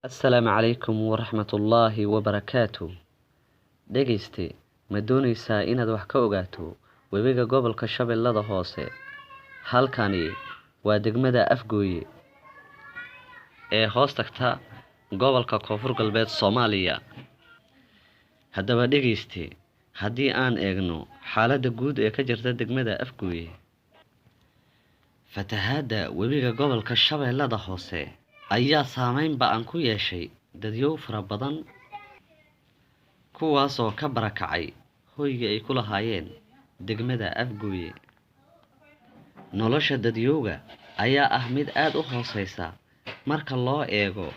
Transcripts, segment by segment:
Assalaamu calaykum waraxmatullaahi wabarakaatu. Dhegayste, ma doonaysaa inaad wax ka ogaato webiga gobolka Shabeellada Hoose? Halkani waa degmada Afgooye ee hoos tagta gobolka Koonfur Galbeed Soomaaliya. Haddaba dhegayste, haddii aan eegno xaaladda guud ee ka jirta degmada Afgooye, fatahaadda webiga gobolka Shabeellada Hoose ayaa saameyn ba'an ku yeeshay dadyow fara badan, kuwaasoo ka barakacay hoygii ay ku lahaayeen degmada Afgooye. Nolosha dadyowga ayaa ah mid aad u hooseysa marka loo eego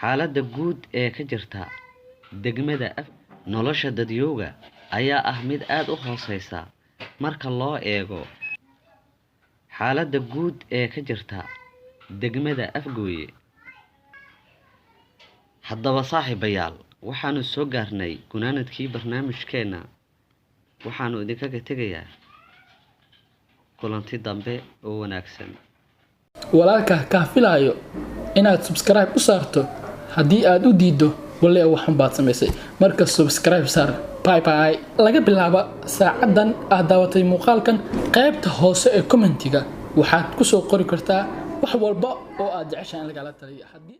xaaladda guud ee ka jirta degmada Af. Nolosha dadyowga ayaa ah mid aad u hooseysa marka loo eego xaaladda guud ee ka jirta degmada Afgooye. Haddaba saaxiibayaal, waxaanu soo gaarnay gunaanadkii barnaamijkeena. Waxaanu idinkaga tegayaa kulanti dambe oo wanaagsan. Walaalka kaa filaayo inaad subscribe u saarto, haddii aad u diiddo, walle waxun baad samaysay. Marka subscribe saar. Bye bye. Laga bilaaba saacaddan aad daawatay muuqaalkan, qaybta hoose ee commentiga waxaad kusoo qori kartaa wax walba oo aad jeceshahay in lagala taliyo haddii.